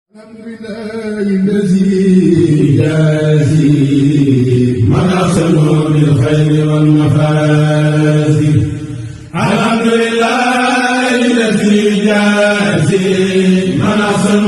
الحمد لله الذي يجازي من أحسن بالخير والمفازي. الحمد لله الذي يجازي من أحسن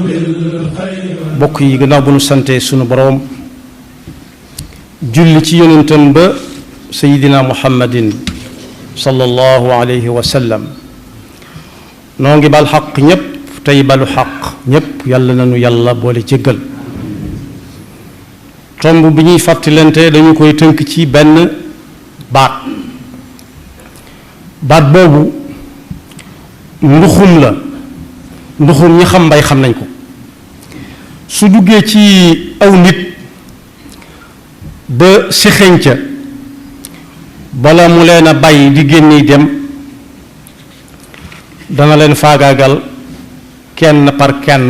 بالخير. bokk yi gannaaw bu nu sante sunu boroom julli ci yonentam ba sayidina muhammadin sallallahu alayhi wa sallam noo ngi bal xaq ñépp tey balu xaq ñépp yàlla nañu yàlla boole jéggal. tomb bi ñuy fàttalante dañu koy tënk ci benn baat boobu nduxum la. nduxum ñi xam mbay xam nañ ko. su duggee ci aw nit ba sixeñ ca bala mu leen a bàyyi di génne dem dana leen faagaagal kenn par kenn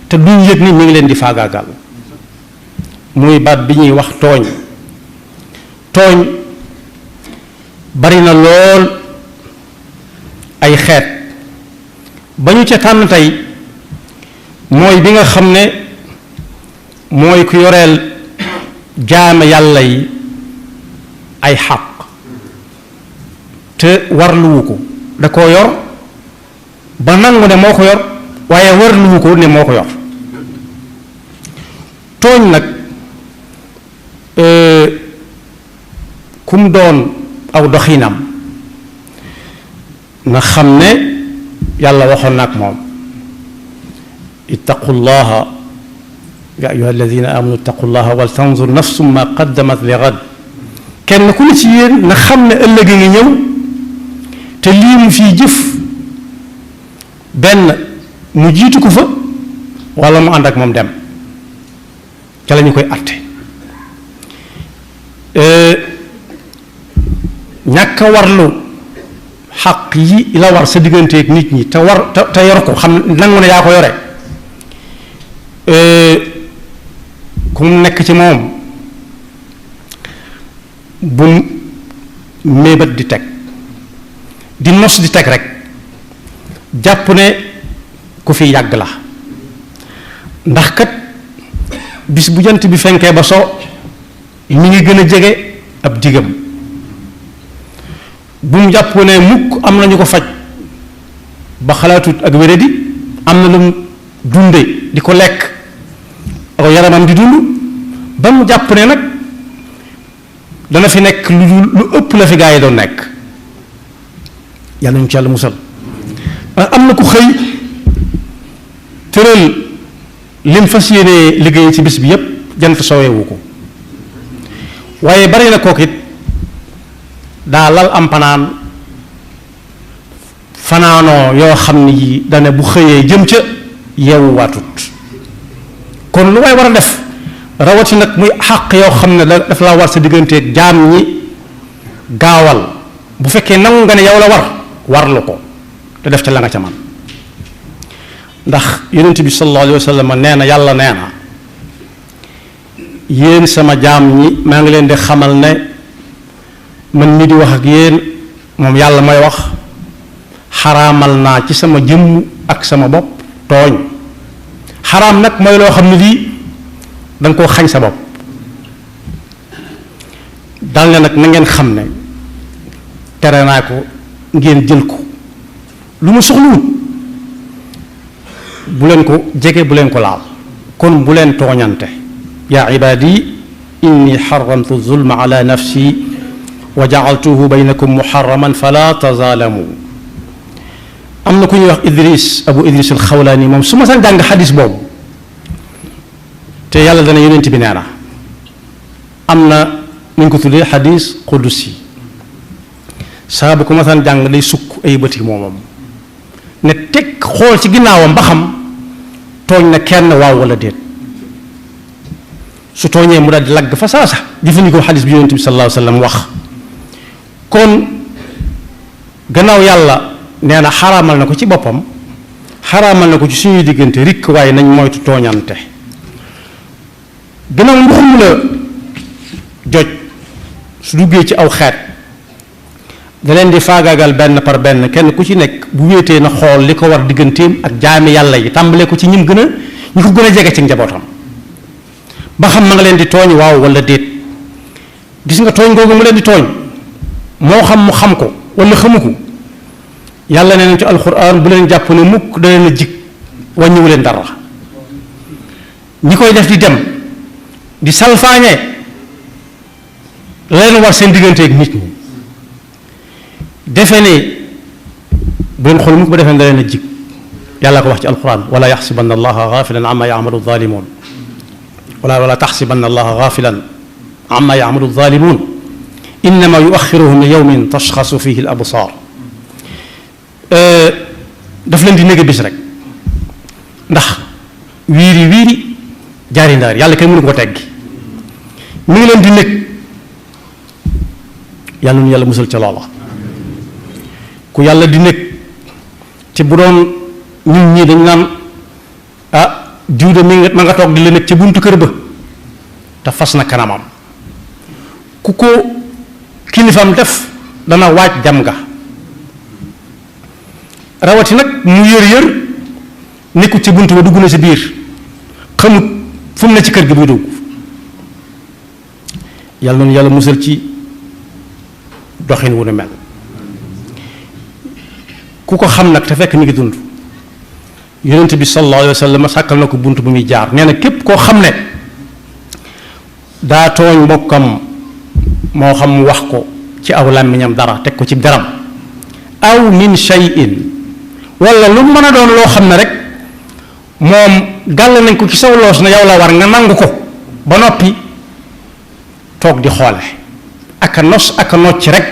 te duñ yëg ni mi ngi leen di faagaagal. muy baat bi ñuy wax tooñ. tooñ bari na lool ay xeet ba ñu ca tànn tey mooy bi nga xam ne mooy ku yoreel jaame yàlla yi ay xaq te warluwu ko da koo yor ba nangu ne moo ko yor waaye warluwu ko ne moo ko yor. tooñ nag kum doon aw doxinam na xam ne yàlla waxoon na ak moom ittaqullaha ya ayuha alladina amanu ittaqullaha wal tanzur nafsum ma qaddamat li gad. kenn ku ne ci yéen na xam ne ëllëg ngi ñëw te lii mu fii jëf benn mu jiitu ko fa wala mu ànd ak moom dem ca la ñu koy atte. ñàkk a warlu xaq yi la war sa digganteeg nit ñi te war te yor ko xam nangu ne yaa ko yore ku mu nekk ci moom bu méebat di teg di nos di teg rek jàpp ne ku fi yàgg la. ndax kat bis bu jant bi fenkee ba so mi ngi gën a jege ab digam. bu mu jàpp ne mukk am nañu ko faj ba xalaatut ak wéradi am na lu mu dunde di ko lekk aw yaramam di dund ba mu jàpp ne nag dana fi nekk lu ëpp la fi gaa yi doon nekk. yàlla ñu ci yàlla musal. am na ku xëy tëral lim fas yéenee liggéey ci bis bi yépp jant soweewu ko waaye bari na kooku it daa lal am fanaanoo yoo xam ne yi dane bu xëyee jëm ca yeewu waatut. kon lu waay war a def rawati nag muy xàq yoo xam ne daf la war sa digganteeg jaam ñi gaawal bu fekkee nangu nga ne yow la warlu ko te def ca la nga ca man. ndax yonent bi sallallahu alayhi wa sallam nee na yàlla nee na yéen sama jaam ñi maa ngi leen di xamal ne man mi di wax ak yéen moom yàlla may wax xaraamal naa ci sama jëmm ak sama bopp tooñ. xaraam nag mooy loo xam ne lii danga koo xañ sa bopp. dal ne nag na ngeen xam ne tere naa ko ngeen jël ko lu mu soxluwut bu leen ko jege bu leen ko laal. kon bu leen tooñante. yaa ibaadi inni xaramtu zulma ala nafsi wa jacaltuhu baynakum muharraman fala tazaalamu. am na ku ñuy wax abu idris alxawlaani moom su ma saan jàng xadis boobu te yàlla dana yonent bi nee na am na nu ñu ko tuddee xadis qudusi saa bu ko ma saan jàng day sukk ay bëti moomam ne teg xool ci ginnaawam ba xam tooñ na kenn waaw wala déet. su tooñee mu daal di lagg fa saasa jëfandikoo xadis bi yonent bi sallallahu alayhi wa sallam wax. kon gannaaw yàlla nee na xaraamal na ko ci boppam xaraamal na ko ci suñuy diggante rikk waaye nañ moytu tooñante. gannaaw nduxum la joj su duggee ci aw xeet da leen di faagaagal benn par benn kenn ku ci nekk bu wéetee na xool li ko war digganteem ak jaami yàlla yi tàmbalee ko ci ñi ko gën a jege ci njabootam ba xam ma nga leen di tooñ waaw wala déet. gis nga tooñ googu mu leen di tooñ moo xam mu xam ko wala xamu ko yàlla nee na ci alxuraan bu leen jàpp ne mukk da leen a jig wàññiwu leen dara. ñi koy def di dem di salfaañe la leen war seen digganteeg nit ñi defe ne bu leen xool mukk ba defee ne da leen a jig yàlla ko wax ci alxuraan wala yaxsibanna allaha gaafilan amma yaamalu zaalimuun wala taxsibanna allaha gaafilan amma yaamalu zaalimuun innama yuaxiruhum li yawmin tashxasu fihi al absaar daf leen di néega bis rek ndax wiiri jaari ndaar yàlla kenn mënu ko teggi mi ngi leen di nekk yàlla nu yàlla musal ca loola ku yàlla di nekk ci bu doon ñun ñii dañ naan diw de ma nga toog di la nekk ci buntu kër ba te fas na kanamam ku ko kilifam def dana waaj jam nga rawati nag mu yër nekkut ci buntu ba dugg na ci biir xamut fu mu ne ci kër gi buy dugg yàlla noonu yàlla musal ci doxin wu ne mel ku ko xam nag te fekk mi ngi dund yonent bi sallallahu alayhi wa sallam sàkkal na ko bunt bu muy jaar nee na képp koo xam ne daa tooñ mbokkam moo xam mu wax ko ci aw làmmiñam dara teg ko ci daram aw min shay'in wala lu mën a doon loo xam ne rek moom gàll nañ ko ci saw loos na yow la war nga nangu ko ba noppi toog di xoole ak a nos ak a nocc rek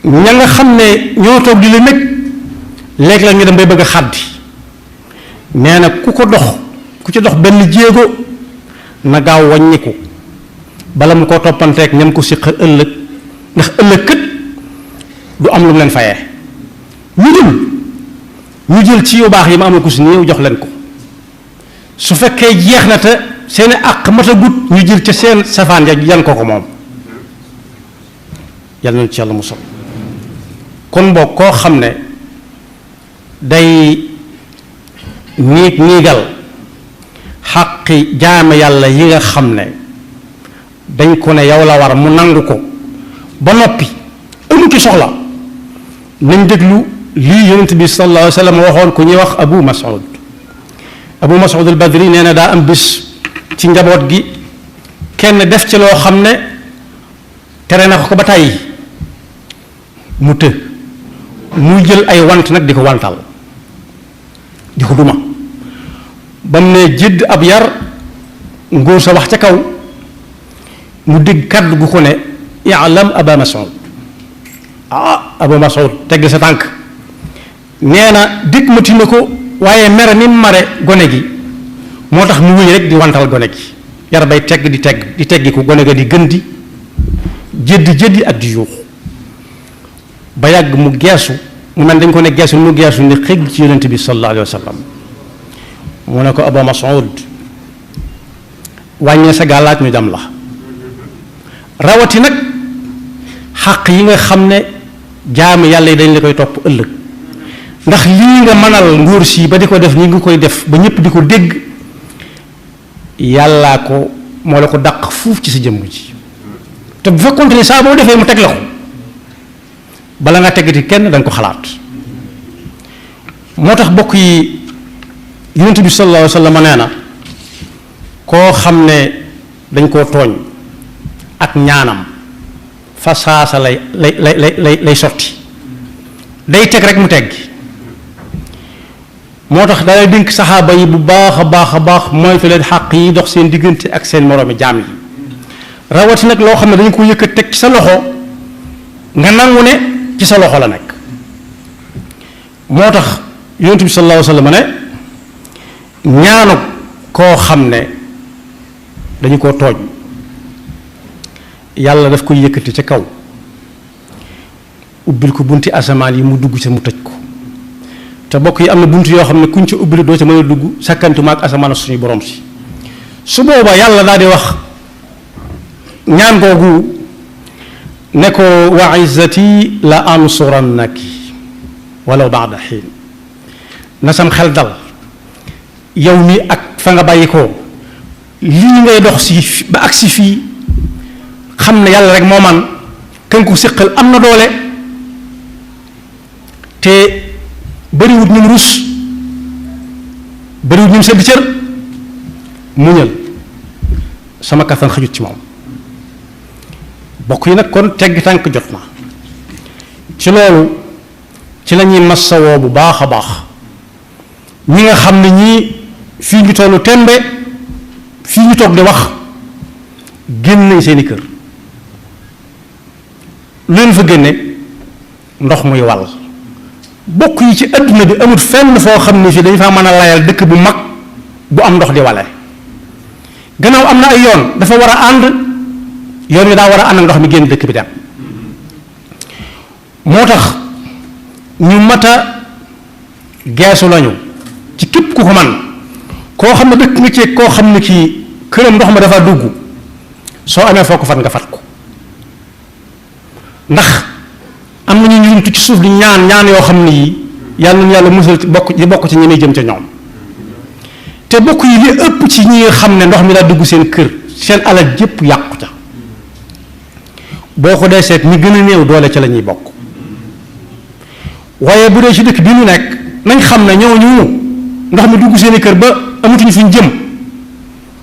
ña nga xam ne ñoo toog di la nekk léegi la ñu dem bay bëgg a xàddi nee na ku ci dox benn jéego na gaaw wàññiku bala mu ko toppanteeg ñam ko siqal ëllëg ndax ëllëg kët du am lu mu leen fayee ñu jël ci yu baax yi ma am na ko si néew jox leen ko su fekkee jeex na te seeni àq matagut ñu jël ca seen safaan ya yan ko moom yàlla nañu ci yàlla musal kon boog koo xam ne day niigal xaqi jaame yàlla yi nga xam ne dañ ko ne yow la war mu nangu ko ba noppi amu ci soxla nañ déglu lii yonent bi sallallahu alayhi wa sallam waxoon ku ñuy wax Abu Mas'ud al-Badri nee na daa am bis ci njaboot gi kenn def ci loo xam ne tere na ko ba tàyyi mu të muy jël ay want nag di ko wantal di ko duma ba mu ne jëdd ab yar ngóor sa wax ca kaw mu dégg kàddu gu ko ne i'lam Aba Mas'ud Abu Mas'ud tegg sa tànk nee na dikk mati na ko waaye mere ni mare gone gi moo tax mu wéy rek di wantal gone gi yar bay di teggi ko gone ga di gën di jëddi ak di yuux ba yàgg mu geesu mu mel dañ ko ne geesu mu geesu ni xëgg ci yonent bi sallallahu alayhi wa sallam mu ne ko Abu Mas'ud wàññee sa gàllaaj ñu jam la rawati nag xaq yi nga xam ne jaami yàlla yi dañ la koy topp ëllëg ndax lii nga mënal nguur si ba di ko def ñi ngi koy def ba ñëpp di ko dégg yàllaa ko moo la ko dàq fuuf ci sa jëmm ji te bu fekkoon ne saa boo defee mu teg la ko bala nga teggati kenn danga ko xalaat moo tax bokk yi yonent bi sallallahu alayhi wa sallam nee na koo xam ne dañ koo tooñ ak ñaanam fa saasa lay sotti day teg rek mu teggi moo tax dalay dénk saxaaba yi bu baax a baax moytu leen xàq yi dox seen diggante ak seen moroomi jaam yi rawati nag loo xam ne dañu ko yëkkat teg ci sa loxo nga nangu ne ci sa loxo la nekk moo tax yonent bi sallallahu alayhi wa sallam ne ñaanu koo xam ne dañu ko tooñ yàlla daf koy yëkkati ca kaw ubbil ko bunti asamaan yi mu dugg ca mu tëj ko te bokk yi am na bunt yoo xam ne kuñ ca ubbil doo ca mën a dugg sakkantuma ak asamaan suñu borom si su boobaa yàlla daal di wax ñaan googu ne ko wa izzati la ansurannaki walaw ba'da xiin na sam xel dal yow mi ak fa nga bàyyi ko lii ngay dox si ba agsi fii xam ne yàlla rek moo man kan ko séqal am na doole te bëriwut ñum rus bëriwut ñum sedd cër muñal sama kattan xajut ci moom bokk yi nag kon tegg tànk jot na ci loolu ci la ñuy massawoo bu baax a baax ñi nga xam ne ñii fii ñu tollu tembe fii ñu toog di wax génn nañ seeni kër lu leen fa génne ndox muy wàll bokk yi ci adduna bi amul fenn foo xam ne fii dañu faa mën a layal dëkk bu mag bu am ndox di wale gannaaw am na ay yoon dafa war a ànd yoon wi daa war a ànd ak ndox mi génn dëkk bi dem moo tax ñu mat a geesu lañu ci képp ku ko man koo xam ne dëkk nga ci koo xam ne kii këram ndox ma dafa dugg soo amee foo ko fat nga fat ko ndax am na ñu ci suuf di ñaan yoo xam ne yi yàlla nañu yàlla musal bokk ci ñi may jëm ca ñoom te bokk yi li ëpp ci ñi nga xam ne ndox mi daa dugg seen kër seen alal jëpp yàqu ca boo ko dee seet ñi gën a néew doole ca la ñuy bokk waaye bu dee ci dëkk bi mu nekk nañ xam ne ñooñu ndox mi dugg seen i kër ba amatuñu fi ñu jëm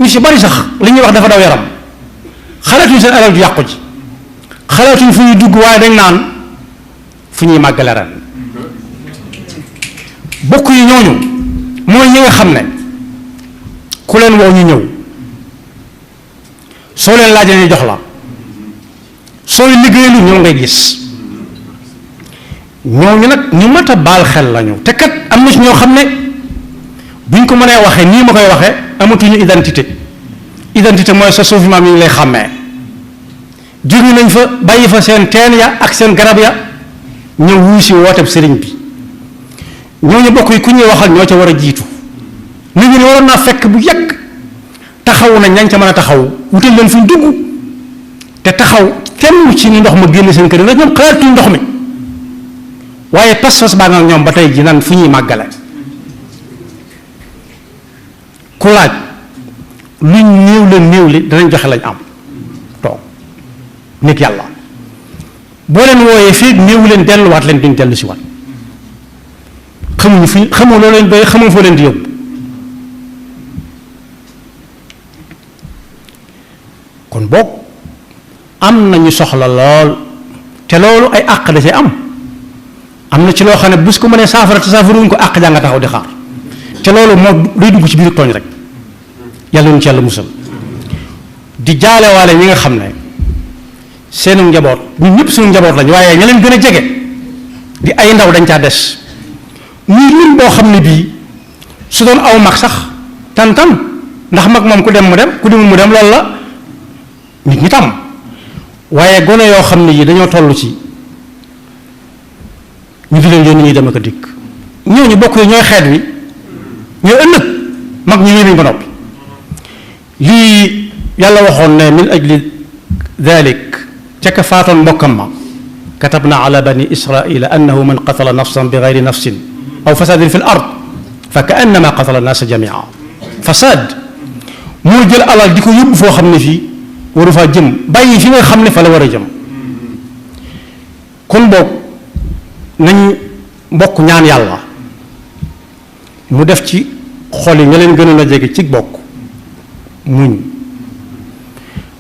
ñu si bari sax li ñuy wax dafa daw yaram xalaatuñu seen alal du yàqu ji xalaatuñu fu ñuy dugg waaye dañ naan fu ñuy màggale ren bokk yi ñooñu mooy ñi nga xam ne ku leen woo ñu ñëw soo leen laajee ñu jox la sooy liggéeyalu ñoo ngay gis ñooñu nag ñu mat a baal xel lañu te kat am na ci ñoo xam ne buñ ko mënee waxee nii ma koy waxee amatuñu identité mooy sa suufi maam yi ñu lay xàmmee jóge nañ fa bàyyi fa seen teen ya ak seen garab ya ñëw wuy si wooteb sëriñ bi ñooñu bokk yi ku ñuy waxal ñoo ca war a jiitu nit ñi waroon naa fekk bu yàgg taxaw nañ ñañ ca mën a taxaw wutal leen fuñ dugg te taxaw kenn ci ni ndox ma génn seen kër yi ndax ñoom xalaatuñ ndox mi waaye pas-pas baa nga ñoom ba tey ji nan fu ñuy màggale ku laaj luñ néew li danañ joxe lañ am toog nit yàlla boo leen wooyee fii néew leen delluwaat leen duñ dellu si waat xamuñu fi xamoo loo leen doy xamoo foo leen di yóbbu kon boog am nañu soxla lool te loolu ay àq da ci am na ci loo xam ne bu su ko mënee saafara te saafaruñ ko àq jaa nga taxaw di xaar te loolu moo day dugg ci biir tooñ rek yàlla ñu ci yàlla musal di jaalewaale ñi nga xam ne seenu njaboot ñun ñëpp suñu njaboot lañ waaye ña leen gën a jege di ay ndaw dañ caa des muy lim boo xam ne bii su doon aw mag sax tan ndax mag moom ku dem mu dem ku demul mu dem loolu la nit ñi tam waaye gone yoo xam ne yi dañoo toll ci ñu di leen yónni ñuy dem ak a dikk ñooñu bokk yi ñooy xeet wi ñooy ëllëg mag ñu yéenañ ba noppi lii yàlla waxoon ne min ajli dalik ca ka faatoon mbokkam ma katabna ala bani israila annahu man qatala nafsan bi gayri nafsin aw fasadin fi l ard fa ka annama qatala naasa jamia fasad moo jël alal di ko yóbbu foo xam ne fii waru faa jëm bàyyi fi nga xam ne fa la war a jëm kon boog nañ mbokk ñaan yàlla mu def ci xol yi ña leen gënoon a jege ci bokk muñ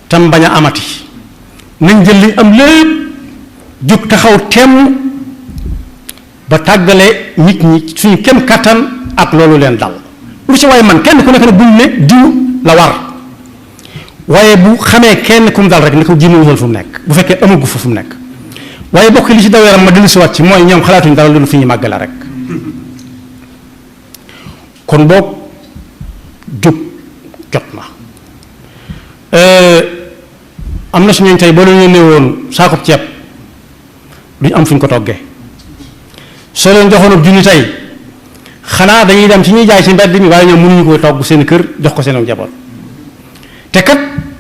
tam bañ a amati nañ jël li am lépp jóg taxaw temm ba tàggale nit ñi suñu kem kattan ak loolu leen dal lu ci waaye man kenn ku nekk ne buñ ne diw la war waaye bu xamee kenn ku mu dal rek ne ko jéem a wutal fu mu nekk bu fekkee amagu fa fu mu nekk waaye bokk li ci daw yaram ma dellu si waat ci mooy ñoom xalaatuñ dara loolu fi ñuy màggale rek kon boog jóg jot na am na suñu tey boo leen yónnee woon saakub ceeb duñ am fu ñu ko toggee soo leen joxoon junni tey xanaa dañuy dem ci ñuy jaay ci mbedd mi waaye ñoom mënuñu ko togg seen kër jox ko seen njaboot te kat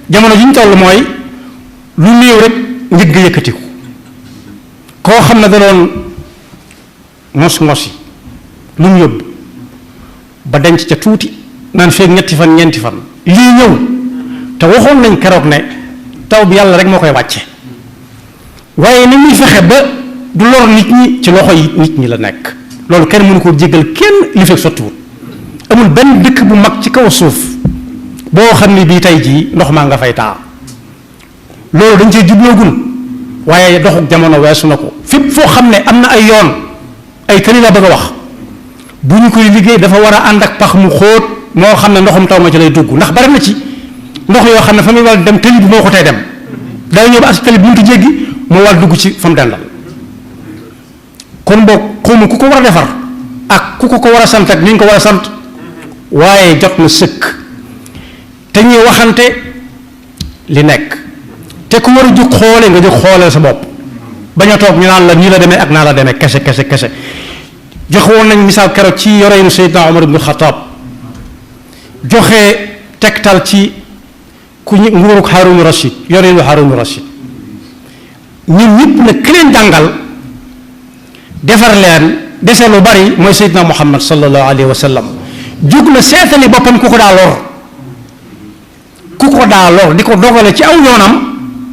jamono ji ñu toll mooy lu néew rek njëgg yëkkatiku koo xam ne da doon mos-mos yi lu mu yóbbu ba denc ca tuuti naan feeg ñetti fan ñeenti fan lii ñëw te waxoon nañ keroog ne taw bi yàlla rek moo koy wàcce waaye ni muy fexe ba du lor nit ñi ci loxo yi nit ñi la nekk loolu kenn mënu ko jéggal kenn li fekk sottiwul amul benn dëkk bu mag ci kaw suuf boo xam ne bii tey jii ndox maa nga fay taa loolu dañ cee jubloogul waaye doxuk jamono weesu na ko fépp foo xam ne am na ay yoon ay tali la bëgg a wax bu ñu koy liggéey dafa war a ànd ak pax mu xóot moo xam ne ndoxum taw ma ci lay dugg ndax bari na ci ndox yoo xam ne fa muy war dem tali bi moo ko tey dem day ñëw ba ak tali bi mënut a jéggi moo war dugg ci fa mu dendal kon boog xawma ku ko war a defar ak ku ko war a sant ak ni ñu ko war a sant waaye jot na sëkk te ñuy waxante li nekk te ku war a jóg xoole nga jóg xooleel sa bopp bañ a toog ñu naan la nii la demee ak naa la demee kese joxe woon nañ misaal keroog ci yoreenu Seydina Omar ibnu Xataab joxe tegtal ci ku ñu nguurug Haarunu Rashid yoreenu Haarunu Rashid ñun ñëpp nag ki leen jàngal defar leen dese lu bari mooy Seydina Muhammad sallallahu alayhi wa sallam jóg na seetali boppam ku ko daa lor di ko dogale ci aw yoonam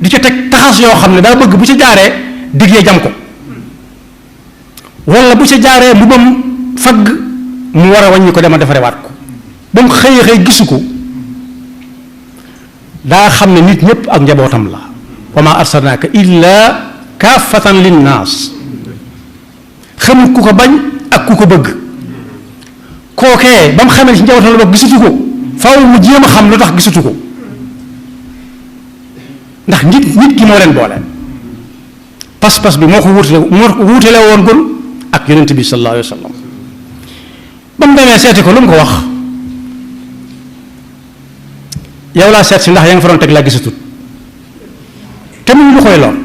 di ca teg taxas yoo xam ne daa bëgg bu ca jaaree diggee jam ko wala bu ca jaaree bu bam fagg mu war a wàññi ko dema defarewaat ko ba mu xëy gisu ko daa xam ne nit ñëpp ak njabootam la wa ma arsalnaaka illa kaafatan linnaas xamul ku ko bañ ak ku ko bëgg kookee ba mu xamee ci njabootam la bokk gisatu ko faaw mu jéem a xam lu tax gisatu ko ndax nit ki moo leen boole pas-pas bi moo ko wuutale woon gun ak yonent bi sallallahu alayhi wa sallam ba mu demee seeti ko lu mu ko wax yow laa seet si ndax yaa nga fa doon teg laa gisatut te mu lu koy lool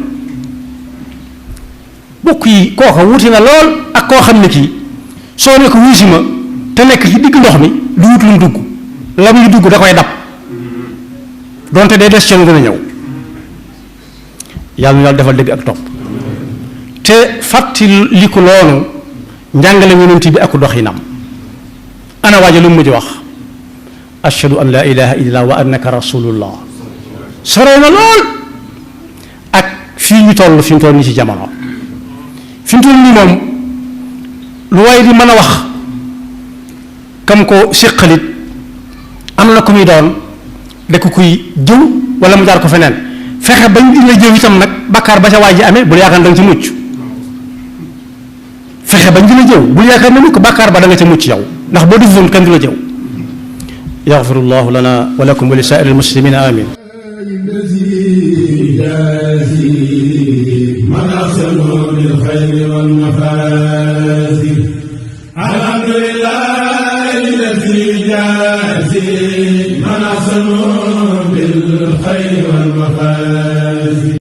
bokk yi kooka wuti na lool ak koo xam ne kii soo ne ko wuusi ma te nekk ci digg ndox mi lu wut lu mu dugg la muy dugg da koy dab donte day des ca lu dana ñëw yàlla na yàlla defal dëgg ak topp te fàttali ko loolu njàngale yonent bi ak doxinam ana waaja lu mu mujj wax ashhadu an laa ilaha illallah wa annaka rasulullah sore na lool ak fii ñu toll fi mu toll nii ci jamono fi mu toll nii moom lu waaye di mën a wax kam ko séqalit am na ku muy doon da ko kuy jëw wala mu jaar ko feneen fexe bañ di la jëw itam nag bakkaar ba ca waay ji amee bul yaakaar da nga ci mucc fexe bañ di la jëw bul yaakaar ne mukk bakkaar ba da nga ca mucc yow ndax boo defutoon kenn du la jëw yaxfirullahu lana wa lakum wa li saa'iril muslimina amin من أحسنوا بالخير والمفازي الحمد لله الذي جازي من أحسنوا بالخير والمفازي